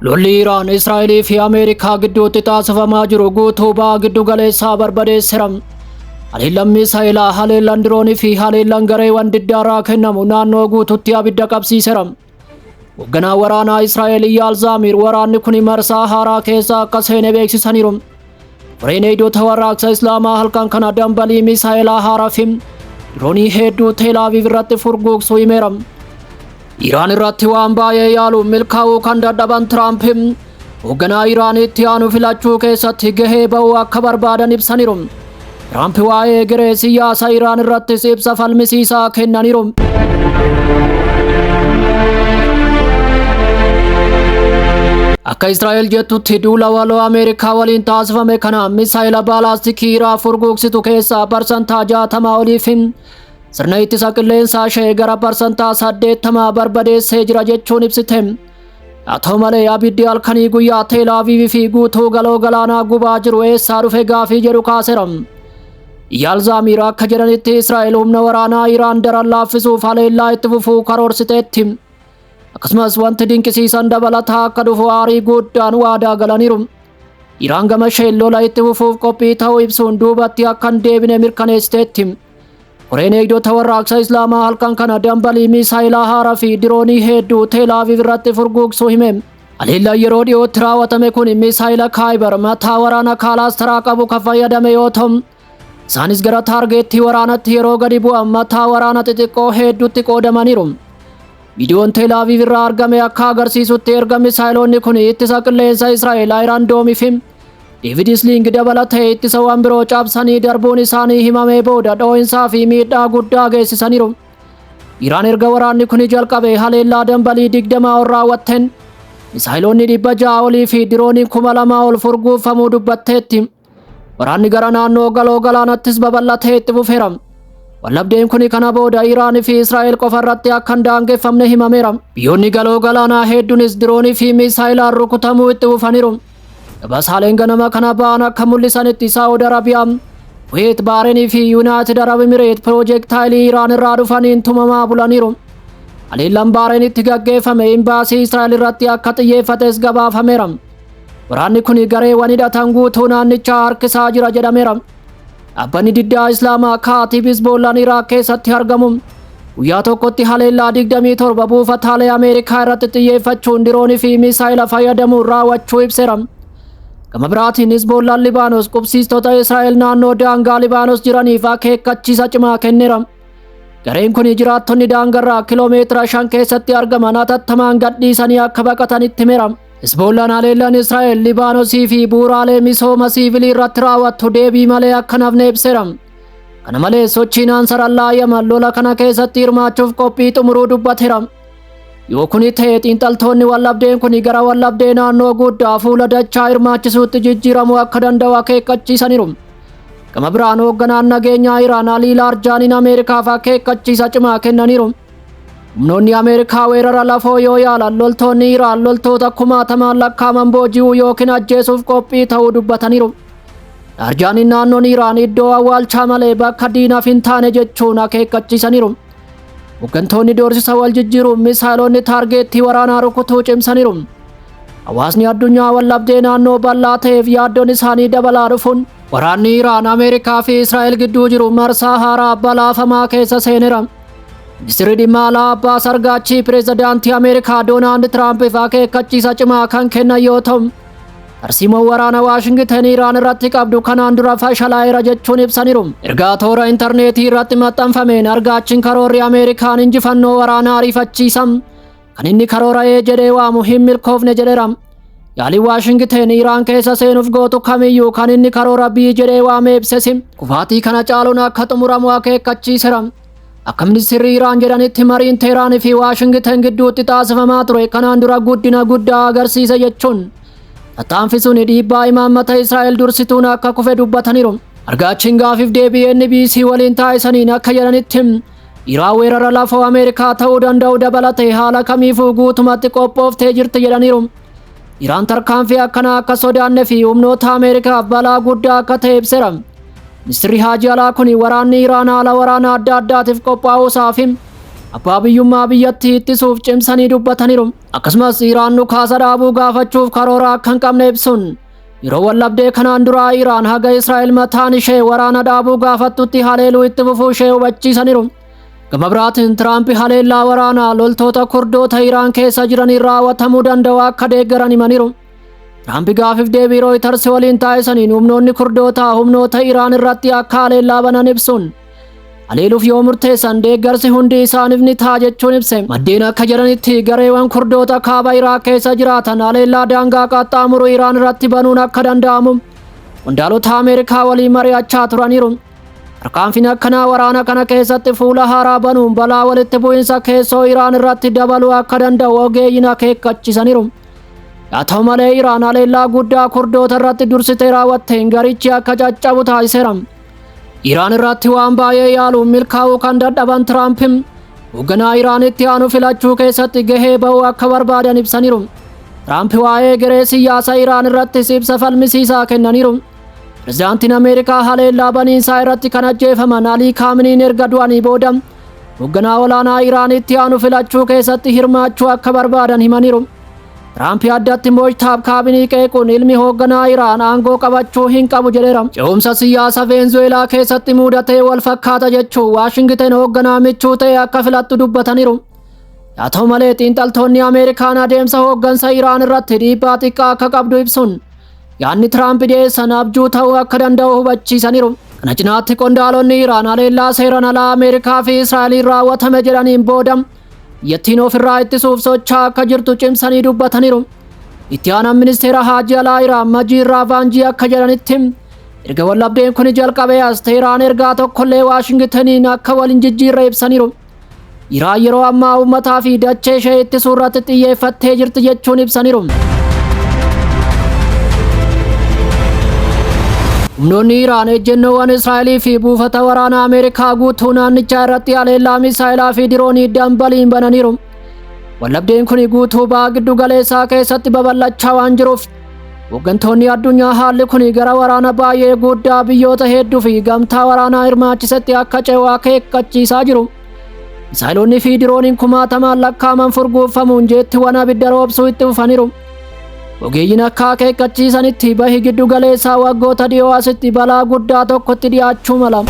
Lolli Iraan, Israa'elii fi Ameerikaa gidduutti taasifamaa jiru guutuu baha giddu galeessaa barbadeesseera. Haleellaan misaa'ilaa, haleellaan diroonii fi haleellaan gareewwan diddaarraa kennamu naannoo guututti abidda qabsiiseera. Hoogganaan waraanaa Israa'el Iyyaal Zaamiir waraanni kun marsaa haaraa keessa akka seene beeksisaniiru. Koreen eegdota warraaqsa Islaamaa halkan kana dambalii misaa'ilaa haaraa fi diroonii hedduu Teel Aviv irratti furguugsuu himeera. Iraan irratti waan baay'ee yaaluun milkaa'uu kan dadhaban Tiraamp hoogganaa Iraanitti aanu filachuu keessatti gahee ba'uu akka barbaadan ibsaniiru. Tiraamp waa'ee egeree siyaasa Iraan irrattis ibsa falmisiisaa kennaniiru. Akka Israa'el jettutti duula waloo Ameerikaa waliin taasifame kana misaa'ila baalaastikii Iraan furguugsitu keessaa 60% olii fi sirna ittisa qilleensaa ishee gara 80% barbadeessee jira jechuun ibsite. Haa ta'u malee abiddi halkanii guyyaa Teel Aviv fi guutuu galoo galaanaa gubaa jiru eessaa dhufe gaafii jedhu kaaseera. Iyyaal Zaamiir akka jedhanitti Israa'el humna waraanaa Iraan daran laaffisuuf haleellaa itti fufuu karoorsiteetti. Akkasumas wanti dinqisiisan dabalataa akka dhufu aarii guddaan waadaa galaniiru. Iraan gama isheen lola itti fufuuf qophii ta'uu ibsuun duubatti akka hin deebine mirkaneessiteetti. Koreen eegdota warraaqsa Islaamaa halkan kana dambalii misaa'ilaa haaraa fi diroonii hedduu Teel Aviv irratti furguugsuu hime. Haleellaan yeroo dhiyootti raawwatame kun misaa'ila Kaayibar mataa waraana kaalaastaraa qabu kan fayyadame yoo ta'u, isaanis gara taargeettii waraanatti yeroo gadi bu'an mataa waraana xixiqqoo hedduutti qoodamaniiru. Viidiyoon Teel Aviv irraa argame akka agarsiisutti erga misaa'iloonni kun ittisa qilleensa Israa'el Iron Dome fi David Sling dabalatee ittisawwan biroo cabsanii darbuun isaanii himamee booda dhoo'insaa fi miidhaa guddaa geessisaniiru. Iraan erga waraanni kun jalqabe haleellaa dambalii 20 ol raawwatteen misaa'iloonni 600 olii fi dirooniin 2000 ol furguuffamuu dubbatteetti. Waraanni gara naannoo galoo galaanattis babal'atee itti fufeera. Wallabdeen kun kana booda Iraan fi Israa'el qofa irratti akka hin daangeffamne himameera. Biyyoonni galoo galaanaa hedduunis diroonii fi misaa'ilaan rukutamuu itti fufaniiru. Gabaasaaleen ganama kana ba'an akka mul'isanitti Saa'ud Arabiyaa, Kuweet, Baareenii fi Yuunaayitid Arab Emireet piroojeektaayilii Iraan irraa dhufaniin tumamaa bulaniiru. Haleellaan Baareenitti gaggeeffame imbaasii Israa'el irratti akka xiyyeeffates gabaafameera. Waraanni kun gareewwan hidhatan guutuu naannichaa harkisaa jira jedhameera. Dhaabbanni diddaa Islaamaa Kaatiib Hizboollaan Iraaq keessatti argamu guyyaa tokkotti haleellaa 27 buufataalee Ameerikaa irratti xiyyeeffachuun diroonii fi misaa'ila fayyadamuun raawwachuu ibseera. Gama biraatiin Hizboollaan Libaanos qubsiistota Israa'el naannoo daangaa Libaanos jiraniif akeekkachiisa cimaa kenneera. Gareen kun jiraattonni daangarraa kiloomeetira 5 keessatti argaman hatattamaan gadhiisanii akka baqatanitti himeera. Hizboollaan haleellaan Israa'el Libaanosii fi bu'uuraalee misooma siivilii irratti raawwattu deebii malee akka hin hafne ibseera. Kana malees sochiin Ansarallaa Yaman lola kana keessatti hirmaachuuf qophii xumuruu dubbateera. Yoo kuni ta'e xiinxaltoonni wallabdeen kun gara wallabdee naannoo guddaa fuula dachaa hirmaachisuutti jijjiiramuu akka danda'u akeekkachiisaniiru. Gama biraan hoogganaan nageenyaa Iraan Alii Laarjaaniin Ameerikaaf akeekkachiisa cimaa kennaniiru. Humnoonni Ameerikaa weerara lafoo yoo yaalan loltoonni Iraan loltoota kumaatamaan lakkaa'aman booji'uu yookiin ajjeesuuf qophii ta'uu dubbataniiru. Laarjaaniin naannoon Iraan iddoo awwaalchaa malee bakka diinaaf hin taane jechuun akeekkachiisaniiru. Hooggantoonni doorsisa wal jijjiiruun misaa'ilonni taargeettii waraanaa rukutuu cimsaniiru. Hawaasni addunyaa wallabdee naannoo bal'aa ta'eef yaaddoon isaanii dabalaa dhufuun waraanni Iraan, Ameerikaa fi Israa'el gidduu jiru marsaa haaraa balaafamaa keessa seeneera. Ministeerri dhimma alaa Abbaas Argaachii pireezidaantii Ameerikaa Doonaald Tiraampiif akeekkachiisa cimaa kan kennan yoo ta'u, tarsiimoon waraana Waashingiten Iraan irratti qabdu kanaan dura fashalaa'eera jechuun ibsaniiru. Ergaa toora intarneetii irratti maxxanfameen Argaachiin karoorri Ameerikaan injifannoo waraanaa ariifachiisa kan inni karoora ee jedhee waamu hin milkoofne jedheera. Yaaliin Waashingiten Iraan keessa seenuuf gootu kamiyyuu kan inni karoora B jedhee waamee ibsesi kufaatii kana caaluun akka xumuramu akeekkachiiseera. Akka ministeerri Iraan jedhanitti mariin Teheraan fi Waashingiten gidduutti taasifamaa ture kanaan dura guddina guddaa agarsiise jechuun tattaaffii sun dhiibbaa imaammata Israa'el dursituun akka kufe dubbataniiru. Argaachiin gaafiif deebii NBC waliin taasisaniin akka jedhanitti Iraan weerara lafoo Ameerikaa ta'uu danda'u dabalatee haala kamiifuu guutumatti qophooftee jirti jedhaniiru. Iraan tarkaanfii akkanaa akka sodaanne fi humnoota Ameerikaaf balaa guddaa akka ta'e ibseera. Ministeerri Haajii Alaa kun waraanni Iraan haala waraana adda addaatiif qophaa'uu isaa fi Abbaa biyyummaa biyyattii ittisuuf cimsanii dubbataniiru. Akkasumas Iraan dhukaasa dhaabuu gaafachuuf karoora akka hin qabne ibsuun, yeroo wallabdee kanaan duraa Iraan haga Israa'el mataan ishee waraana dhaabuu gaafattutti haleeluu itti fufuu ishee hubachiisaniiru. Gama biraatiin Tiraamp haleellaa waraanaa loltoota Kurdoota Iraan keessa jiraniin raawwatamuu danda'u akka deeggaran himaniiru. Tiraamp gaafiif deebii Rooyiters waliin taasisaniin humnoonni Kurdootaa humnoota Iraan irratti akka haleellaa banan ibsuun, haleeluuf yoo murteessan deeggarsi hundi isaaniif ni ta'a jechuun ibse. Maddeen akka jedhanitti, gareewwan Kurdoota kaaba Iraaq keessa jiraatan haleellaa daangaa qaxxaamuru Iraan irratti banuun akka danda'amu qondaalota Ameerikaa waliin mari'achaa turaniiru. Tarkaanfiin akkanaa waraana kana keessatti fuula haaraa banuun balaa walitti bu'iinsa keessoo Iraan irratti dabaluu akka danda'u ogeeyyiin akeekkachiisaniiru. Haa ta'u malee, Iraan haleellaa guddaa Kurdoota irratti dursitee raawwatteen garichi akka caccabu taasiseera. Iraan irratti waan baay'ee yaaluun milkaa'uu kan dadhaban Tiraamp hoogganaa Iraanitti aanu filachuu keessatti gahee ba'uu akka barbaadan ibsaniiru. Tiraamp waa'ee garee siyaasa Iraan irrattis ibsa falmisiisaa kennaniiru. Pirezidaantiin Ameerikaa haleellaa baniinsaa irratti kan ajjeefaman Alii Kaaminiin erga du'anii booda hoogganaa olaanaa Iraanitti aanu filachuu keessatti hirmaachuu akka barbaadan himaniiru. Tiraamp addatti Mojtaab Kaabinii qeequun ilmi hoogganaa Iraan aangoo qabachuu hin qabu jedheera. Ce'umsa siyaasa Veenzuweelaa keessatti mudatee wal fakkaata jechuun Waashingiten hoogganaa michuu ta'e akka filattu dubbataniiru. Haa ta'u malee, xiinxaltoonni Ameerikaan adeemsa hooggansa Iraan irratti dhiibbaa xiqqaa akka qabdu ibsuun yaadni Tiraamp dhiyeessan abjuu ta'uu akka danda'u hubachiisaniiru. Kana cinaatti qondaalonni Iraan haleellaa seeran alaa Ameerikaa fi Israa'eliin raawwatame jedhaniin booda biyyattiin ofirraa ittisuuf socho'aa akka jirtu cimsanii dubbataniiru. Itti aanaan ministeera haajaa alaa Iraan Majiid Raavaanjii akka jedhanitti, erga wallabdeen kun jalqabee as Teheraan ergaa tokkollee Waashingitaniin akka wal hin jijjiirre ibsaniiru. Iraan yeroo ammaa uummataa fi dachee ishee ittisuu irratti xiyyeeffattee jirti jechuun ibsaniiru. Humnoonni Iraan ejjennoowwan Israa'elii fi buufata waraanaa Ameerikaa guutuu naannichaa irratti haleellaa misaayilaa fi diroonii dambaliin bananiiru. Wallabdeen kun guutuu baha giddu galeessaa keessatti babal'achaa waan jiruuf, hooggantoonni addunyaa haalli kun gara waraana baay'ee guddaa biyyoota hedduu fi gamtaa waraanaa hirmaachisetti akka ce'u akeekkachiisaa jiru. Misaayilonni fi dirooniin kumaatamaan lakkaa'aman furguuffamuun jeettiiwwan abidda roobsuu itti fufaniiru. Ogeeyyiin akka akeekkachiisanitti, bahi giddu galeessaa waggoota dhiyoo asitti balaa guddaa tokkotti dhiyaachuu mala.